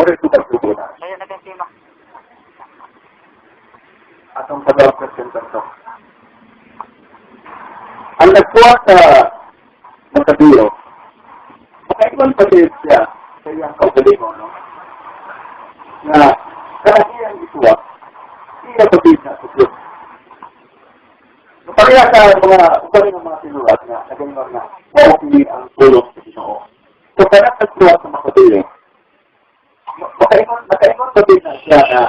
Pero ito pagtubo na. Layo na kang tema. Atong follow-up question tanto. Ang nagkuha sa Macabeo, makaingon pa din siya sa iyang kaugalingon, no? Na kanang iyang isuwat, iya pa din na sa Diyos. So, pareha sa mga uban ng mga sinulat na nagaingon na okay ang tulong sa Ginoo. So, kanang nagsuwat sa Macabeo, makaingon pa din na siya na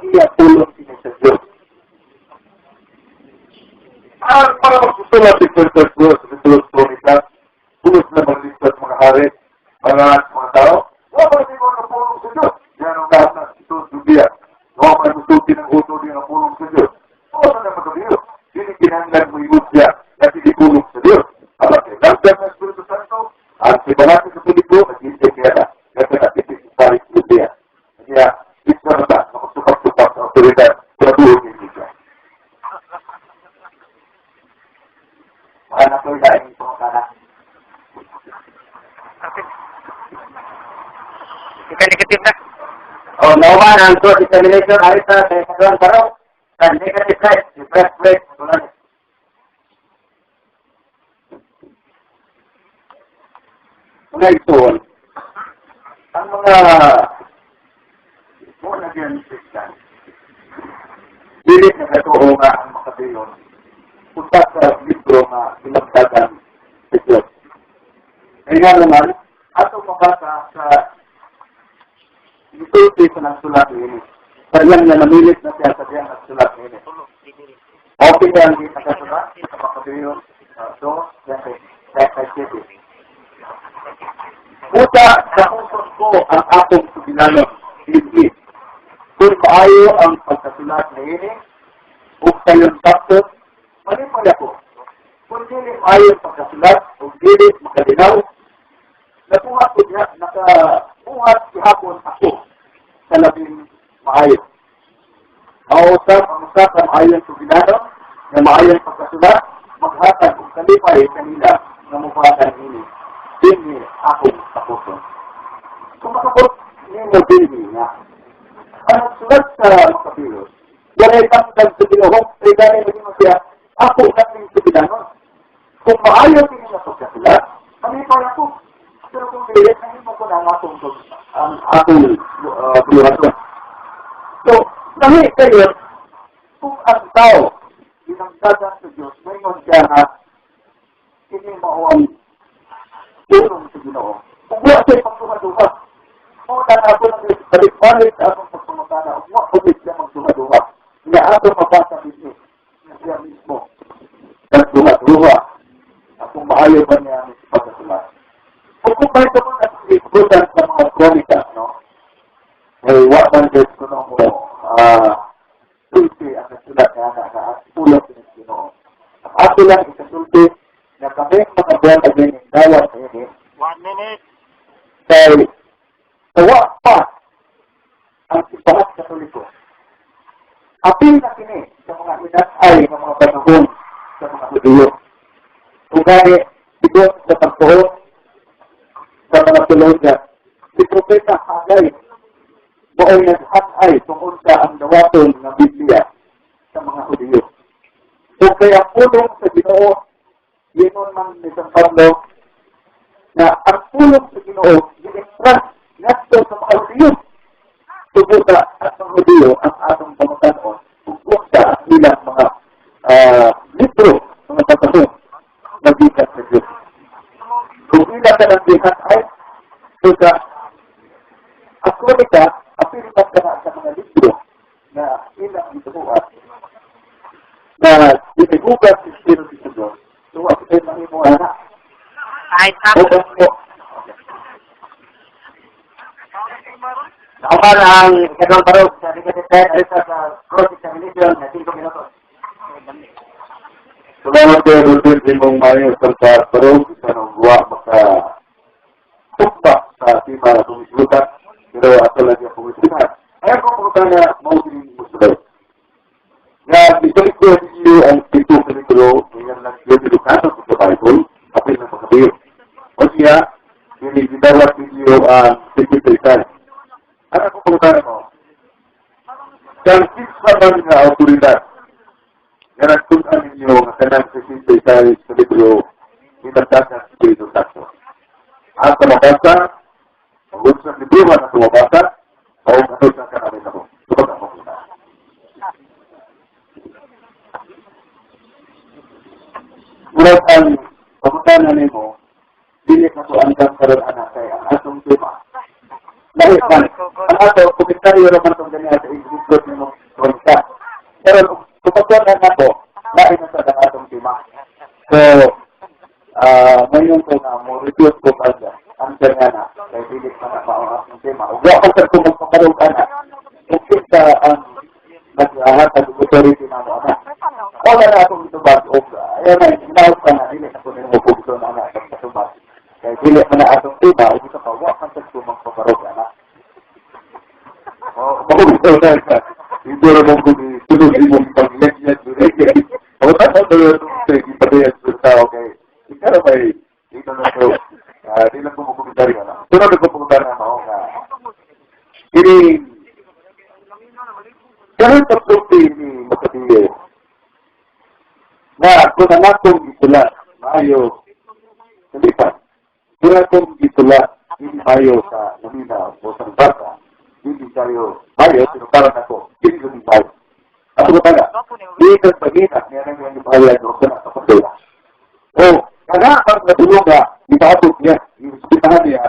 iya tulong sila sa Diyos. Para magsusulat si Pedro Cruz, sa Cruz Kronika, pulos na magligtas mga hari, mga tao, wala pa rin ang pulong sa Diyos. Yan ang lahat na ito sa Biblia. Wala pa rin ng uto din ang pulong sa Diyos. Wala na magabiyo. Hindi kinahanglan mo ingon siya na hindi pulong sa Diyos. Aba, kay Lagdag ng Espiritu Santo, ang sibalati sa Tuligo, nag-iisip kaya na, kasi natisip sa paring Biblia. Kaya, ito na ba, makasupak-supak sa otoridad sa buong Iglesia. Wala na po laing pangutana. Ika negative na. O, nauman ang cross examination arita sa ikaduhang tarong. Sa negative side, si press break, tulad. Mga itoon, ang mga born again Christian, dili na katuo nga ang makabiyon, usa sa libro nga ginagdagan sa Diyos. Kaya naman, ato mabasa sa gisulti sa nagsulat niini. Kaya nga namilit na siya sa diyang nagsulat niini. Okay na ang nakasulat sa makabiyon, dos, 27. Puta, nakusot ko ang akong sugilanon, hindi. Kung maayo ang pagkasulat na ini, ug kayon sakto, malipay ako. Kung dili maayo ang pagkasulat, ug dili makalinaw, nakuha ko niya, nakabuhat gihapon ako sa labing maayo. Mausap ang usa ka maayong sugilanon, nga maayong pagkasulat, maghatag og kalipay kanila nga mubasa niini. Dinhi akong tapuson. Kung makabot nimo dinhi nga, ang sulat sa Makabilos, walay tangkad sa Ginoo, kay dahil naging siya, ako nating sugilanon. Kung maayo kini nga pagkasulat, malipay ako. Pero kung dili, nahimo ko na ang akong buhaton. So, nahi kayo, kung ang tao, ginangdagan sa Diyos, maingon siya nga, kini mao ang tulong sa Ginoo. Kung wala siya pagduha-duha, mao na ako nang balik-balik sa akong pagpangutana, ug wa ulit siya magduha-duha. Nga ato mabasa dinhi, nga siya mismo nagduha-duha. Kung maayo ba niya ang pagkasulat. Kung kung may tungkol at ikutan sa mga kronika, no? May wa man din kuno mo sulti ang nasulat niya na na ang pulong sa Ginoo. Ang ato lang ikasulti na kami mga born again in dawat ini 1 minute. Kay tawa pa ang simbahan Katoliko. Apil na kini sa mga inatay ng mga panahon sa mga Hudiyo. Kung gani, sigon sa pagtuon sa mga theologian, si Propeta Hagay mao'y naghatay kung unsa ang dawaton ng Biblia sa mga Hudiyo. Kung kaya pulong sa Ginoo, yun man ni San Pablo, na ang pulong sa Ginoo gi-entrust ngadto sa mga Hudiyo. Tubuta at mga Hudiyo ang atong pamatanon ug unsa ang ilang mga libro, mga panahon nagikan sa Diyos. Kung ila ka ng gihatay, so sa ang kronika, apil man ka na sa mga libro na ilang gituhuan na dinigugan sa Espiritu sa Diyos, so ako ay mahimo na. Time up. O mo, Nauman ang ikaduhang tarong sa negative side arita sa cross examination na 5 minutos. Salamat kay Rodin Limong Mayo sa Barog, sa nung guwa maka tukba sa tema na tumislutan, pero ato lang yung pumislutan. Kaya kung mga na mao din mo sulay. Nga, bisulit ko ninyo ang pito sa libro, ngayon lang yung edukado sa Bible, apil ng mga biyo. O siya, dinidawat ninyo ang 53. Ano kung pangutana mo? Kang kinsa man nga autoridad nga nagtun-an ninyo nga kanang 66 sa libro hinagdagan sa Espiritu Santo? Ang mabasa, ang unsang libro man ang mabasa, o ano sa kanamit ako. Tubag ako muna. Murag ang pangutana nimo, dili na ko andam karon, anak, kay ang atong tema. Dahil man, ang ato, komentaryo naman itong ganyan sa i-discuss nimo konta. Pero kung pagkuhan na ko, lain na sa ang atong tema. So, ngayon ko nga, mo reduce ko pa siya, ang ganyan na, kay dili pa na mao ang atong tema. Ug wa ko sa kung magpakarong ka na, kung kinsa ang naghahatag og authority na mo, anak. Wala na akong itubag og ayaw na, hinaut ka na, dili na ko nimo pugso na anak sa patubag. Kay dili man na atong tema, ug isa pa, wa man sa ko magpakarong, anak. Oh, mao na ka. Hindi ra mo kung sunod imong panglagyan diri. O tama ba yun sa ipadayan sa tao kay ikaw may dito na to. Ah, di lang ko mo komentaryo na. Sunod ko komentaryo na mao nga. Kini kahit pagsulti ni Macabeo na kung ang akong gisulat maayo kalipat, kung akong gisulat hindi maayo sa lamina o sa bata, hindi tayo maayo, pero para nako hindi ko maayo. Ako ba pala? Di ka pagina, niya nang yung bahayag o sa nakapagdala. O, kana ang natulong nga, ipatog niya, iispitahan niya,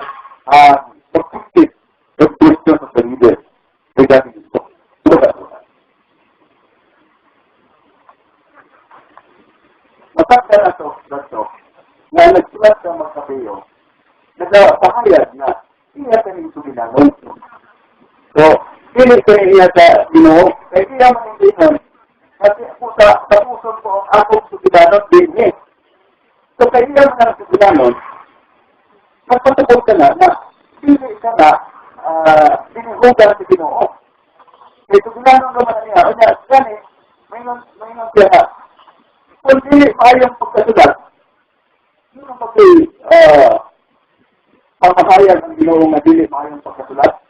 ang pagkuntit ng question of the leader regarding this book. Diba ba? Matanda na to, ganito, na nagsulat sa Macabeo, nagpahayag na iya ka ning sugilanon. So, dili ko iya sa Ginoo, kay iya man ang ingon, kasi ako sa tapuson ko ang akong sugilanon dinhi. So, kay iya man ang sugilanon, magpatubog ka na na dili ka na dinihugan sa Ginoo. Kay sugilanon naman niya, unya, gani, may siya na, kung dili maayong pagkasulat, yun ang pagkay, pamahayag ng Ginoo nga dili maayong pagkasulat.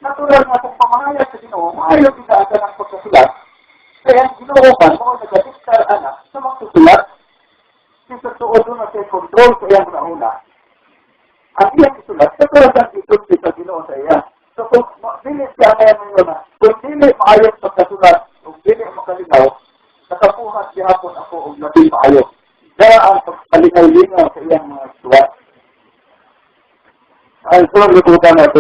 Natural nga kung pamahayag sa Ginoo, maayo ginaagan ang pagkasulat. Kaya ang Ginoo man, mao nagadiktar anak sa magsusulat. Sa tuod doon na siya control sa iyang nauna. Ang iyang isulat, natural ang isulti sa Ginoo sa iya. So kung dili siya ngayon ngayon na, kung dili maayong pagkasulat, kung dili makalinaw, nakapuhat gihapon ako og labing maayo. Dara ang pagpalingaw-lingaw sa iyang mga suwat. Ay, sunod ko na,